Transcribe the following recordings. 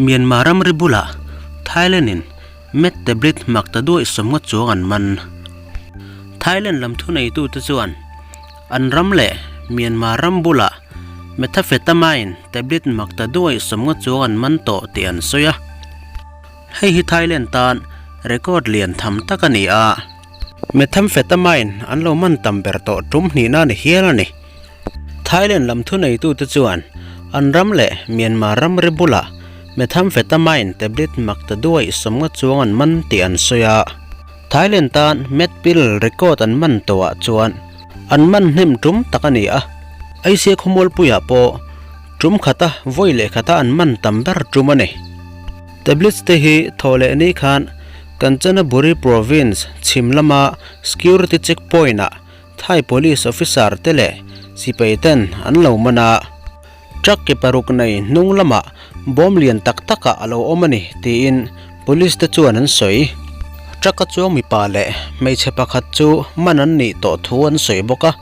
Myanmar ramri bulah Thailand-in Meth tablet mak ta duaih sawmnga chuang an man. Thailand lam thuneitute chuan an ram leh Myanmar ram bulah Methamphetamine tablet mak ta duaih sawmnga chuang an man tawh tih an sawi a. Hei hi Thailand tan record lian tham tak a ni a. Methamphetamine an lo man tam ber tawh tum hnihna ni hial a ni. Thailand lam thuneitute chuan an ram leh Myanmar ramri bulah methamphetamine tablet mak ta duaih sawmnga chuang an man tih an sawi a. Thailand tan meth pill record an man tawhah chuan an man hnem tum tak a ni a. Asia khawmualpuiah pawh tum khata vawi leh khata an man tam ber tum a ni. Tablets te hi thaw leh ni khan Kanchanaburi province chhim lama security checkpoint ah Thai police officer te leh sipai ten an lo man a, truck ke paruk nei hnung lamah bawm lian tak takah a lo awm a ni tiin police te chuan an sawi. Truck a chuang mipa leh hmeichhe pakhat chu man an nih tawh thu an sawi bawk a.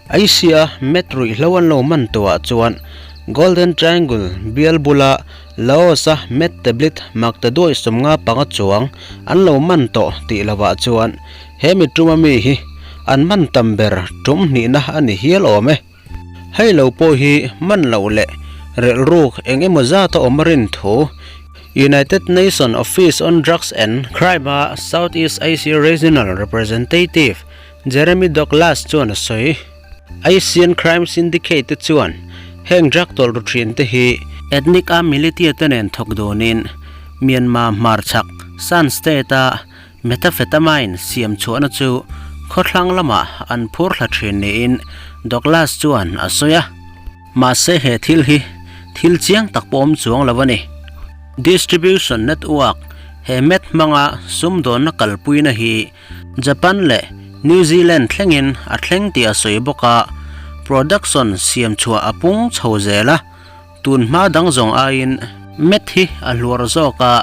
Asia met ruihhlo an lo man tawhah chuan Golden Triangle bial bula Laos-a met tablet makta duaih 55 chuang an lo man tawh tih lovah chuan he mi tuma mi hi an man tam ber tum hnihna a ni hial awm e. Hei lo pawh hi man loh leh relhruk eng emaw zat a awm a rin thu United Nations Office on Drugs and Crime-a Southeast Asia Regional Representative Jeremy Douglas chuan a sawi. Asian Crime Syndicate te chuan heng drug tawlh ru thin te hi ethnic a militia te nen thawk dunin Myanmar hmarchhak Shan State a methamphetamine siam chhuahna chu khawthlang lamah an phur thla thin niin Douglas chuan a sawi a. Mahse he thil hi thil chiang tak pawh awm chuang lo a ni. Distribution network he meth hmanga sumdawnna kalpuina hi Japan leh New Zealand thlengin a thleng tih a sawi bawk a, production siam chhuah a pung chho zel a, tun hma dang zawng aiin meth hi a hluar zawk a,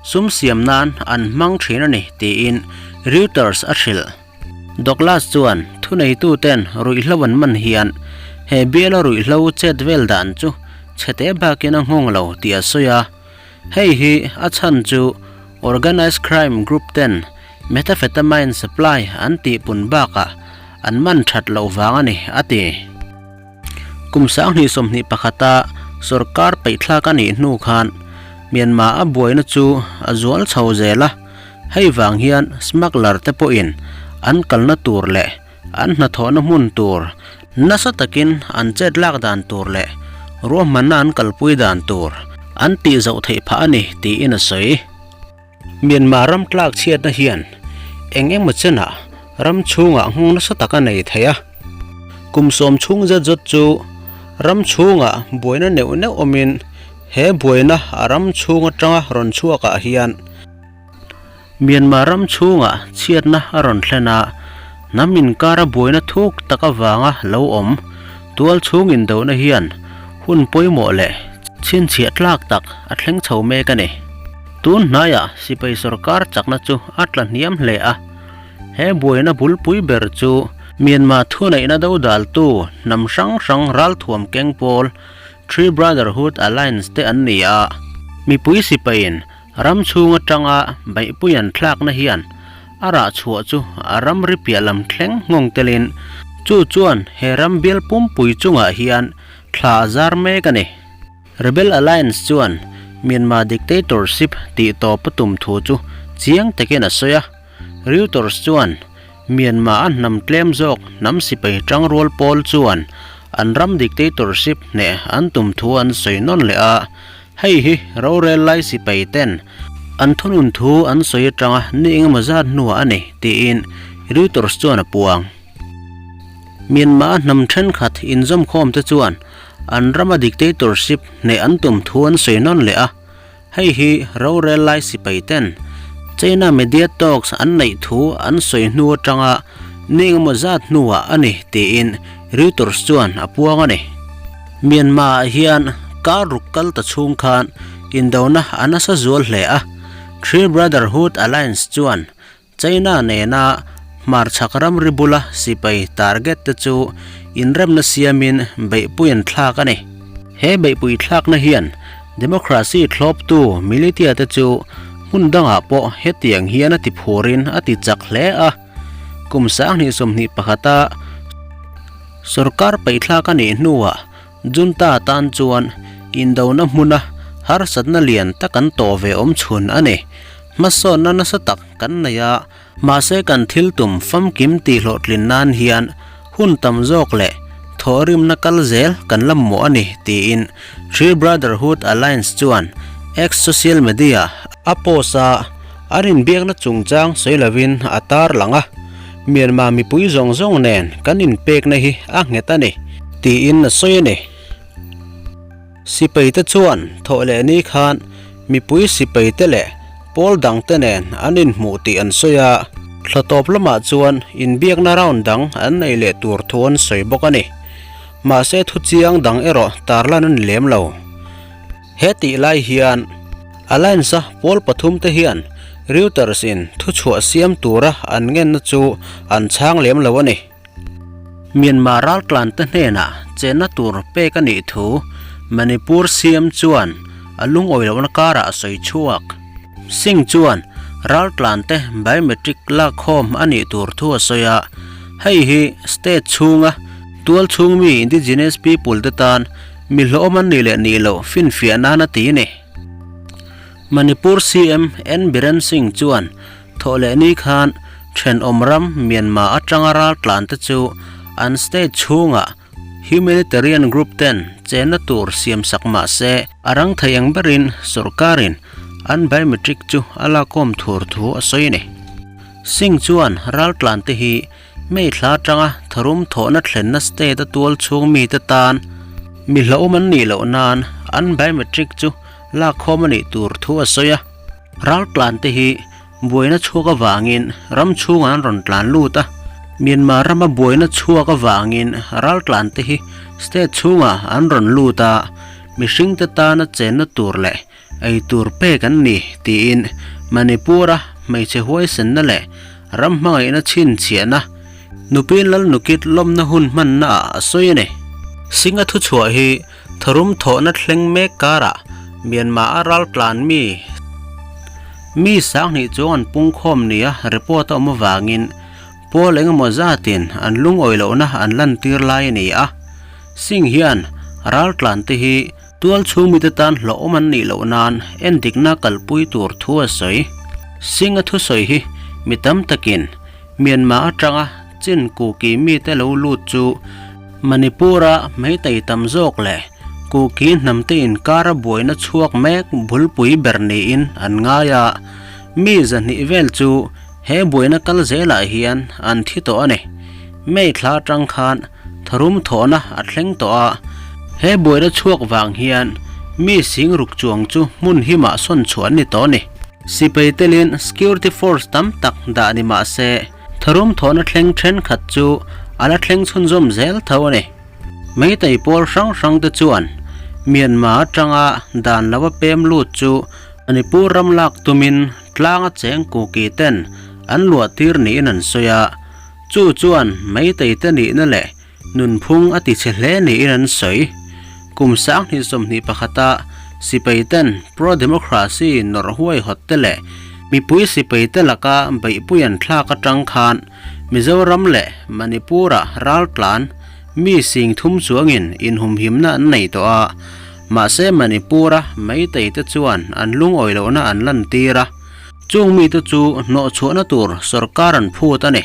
sum siam nan an hmang thin a ni tiin Reuters a hrilh. Douglas chuan thuneituten ruihhlo an man hian he biala ruihhlo chet vel dan chu chhete bakin a nghawng lo tih a sawi a, hei hi a chhan chu Organized crime group ten methamphetamine supply an tihpun bakah an man that loh vang a ni, a ti. Kum 2021 a sorkar peihthlak a nih hnu khan Myanmar a buaina chu a zual chho zel a, hei vang hian smuggler te pawhin an kalna tur leh an hnathawhna hmun tur nasa takin an chet lak dan tur leh ruahmanna an kalpui dan tur an tih zoh theih phah a ni tiin a sawi. Myanmar ram tlak chhiatna hian eng emaw chenah ram chhungah nghawng nasa tak a nei thei a, kum sawm chhung zet zawt chu ram chhungah buaina neuh neuh awmin he buaina a ram chhung atanga rawn chhuakah hian Myanmar ram chhungah chhiatna a rawn thlen a, hnam inkara buaina thuk tak avanga lo awm tual chhung indohna hian hun pawimawh leh chhinchhiah tlak tak a thleng chho mek a ni. Tun hnaiah sipai sorkar chakna chu a tla hniam hle a, he buaina bulpui ber chu Myanmar thuneihna dodaltu hnam hrang hrang ralthuam keng pawl Three Brotherhood Alliance te an ni a, mipui sipaiin Ram chhung atanga beihpui an thlakna hian a rah chhuah chu a ramri piah lam thleng nghawng telin chu chuan he ram bial pumpui chungah hian thla a zar mek a ni. Rebel Alliance chuan Myanmar dictatorship tih tawp a tum thu chu chiang takin a sawi a. Reuters chuan Myanmar a hnam tlem zawk hnam sipai tangrual pawl chuan an ram dictatorship hneh an tum thu an sawi nawn leh a, hei hi rorel lai sipai ten an thunun thu an sawi atanga ni engemaw zat hnuah a ni tiin Reuters chuan a puang. Myanmar a hnam thenkhat inzawmkhawm te chuan an rama dictatorship hneh an tum thu an sawi nawn leh a, Hei hi rorel lai sipai ten China media talks an neih thu an sawi hnu atanga ni engemaw zat hnuah a ni tiin Reuters chuan a puang a ni. Myanmar ah hian kar ruk kal ta chhung khan indona a nasa zual hle a, Three Brotherhood Alliance chuan China nena hmarchhak ramri bula sipai target te chu inremna siamin beihpui an thlak a ni. He beihpui thlakna hian Democracy thlawptu militia te chu hmun dangah pawh hetiang hian a ti phurin a ti chak hle a. Kum 2021 a sorkar peihthlak a nih hnuah Junta tan chuan indona hmuna harsatna lian tak an tawh ve awm chhun a ni. Hmasawnna nasa tak kan nei a, mahse kan thil tum famkim tihhlawhtlin nan hian hun tam zawk leh thawhrimna kal zel kan la mamawh a ni, tiin Three Brotherhood Alliance chuan X social media a post a, an inbiakna chungchang sawi lovin a tarlang a. Myanmar mipui zawng zawng nen kan inpekna hi a nghet a ni, tiin a sawi a ni. Sipaite chuan thawh leh ni khan mipui sipaite leh pawl dangte nen an inhmuh tih an sawi a, thla tawp lamah chuan inbiakna round dang an nei leh tur thu an sawi bawk a ni. Mahse thuchiang dang erawh tarlan a ni lem lo. He tih lai hian Alliance-a pawl pathumte hian Reuters-in thuchhuah siam tura an ngenna chu an chhang lem lo a ni. Myanmar raltlante hnenah chenna tur pek a nih thu Manipur CM chuan a lungawi lohna karah a sawi chhuak. Singh chuan raltlante biometric lakkhawm a nih tur thu a sawi a, hei hi state chhunga tualchhung mi indigenous people te tan Mi hlawm an nih leh nih loh finfiah nan a ti a ni. Manipur CM N Biren Singh chuan thawhlehni khan thenawm ram Myanmar atanga raltlante chu an state chhungah humanitarian group ten chenna tur siamsak mah se a rang thei ang berin sorkarin an biometric chu a lakawm thur thu a sawi a ni. Singh chuan raltlante hi May thla atanga tharum thawhna thlenna state a tual chhung mite tan mi hlauhawm an nih loh nan an biometric chu lakkhawm a nih tur thu a sawi a. Raltlan te hi buaina chhuak avangin ram chhungah an rawn tlan lut a, Myanmar rama buaina chhuak avangin raltlan te hi state chhungah an rawn lut a, mihringte tana chenna tur leh ei tur pek an ni tiin Manipur-a hmeichhe huaisenna leh ram hmangaihna chhinchhiahna Nupui Lalnukit lawmna hun hmannaah a sawi a ni. Singh-a thuchhuah hi tharum thawhna thleng mek karah Myanmar-a raltlan mi mi 2000 chuang an pungkhawm nia report a awm avangin pawl engemaw zatin an lungawi lohna an lantir lai a ni a. Singh hian raltlan te hi Tual chhung mite tan hlauhawm an nih loh nan endikna kalpui tur thu a sawi. Singh-a thusawi hi mi tam takin Myanmar atanga Chin Kuki mite lo lut chu Manipur-a Meitei tam zawk leh Kuki hnamte inkara buaina chhuak mek bulpui ber niin an ngai a, mi 200 vel chu he buaina kal zelah hian an thi tawh a ni. May thla atang khan Tharum thawhna a thleng tawh a, he buaina chhuak vang hian mi sing ruk chuang chu hmun himah sawn chhuah an ni tawh a ni. Sipai telin security force tam tak dah ni mah se, tharum thawhna thleng thenkhat chu a la thleng chhunzawm zel tho a ni. Meitei pawl hrang hrang te chuan Myanmar atanga dan lova pem lut chu Manipur ram lak tumin tlanga cheng Kuki ten an luah tir niin an sawi a. Chu chuan Meiteite nihna leh nunphung a tichhe hle niin an sawi. Kum 2021 a sipaiten pro-democracy nawrh huaihawtte leh mipui sipaite laka beihpui an thlak atang khan Mizoram leh Manipur-a raltlan mi 30,000 chuangin inhumhimna an nei tawh a, mahse Manipur-a Meiteite chuan an lungawi lohna an lantir a. Chung mite chu hnawhchhuahna tur sorkar an phut a ni.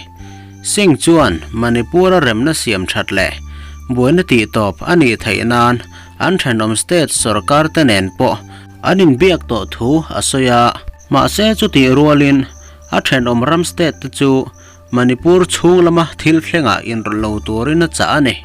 Singh chuan Manipur-a remna siam that leh buaina tihtawp a nih theih nan an thenawm state sorkar te nen pawh an inbiak tawh thu a sawi a. Mahse chutih rualin a thenawm ram state te chu Manipur chhung lama thil thlengah inrawlh lo turin a chah a ni.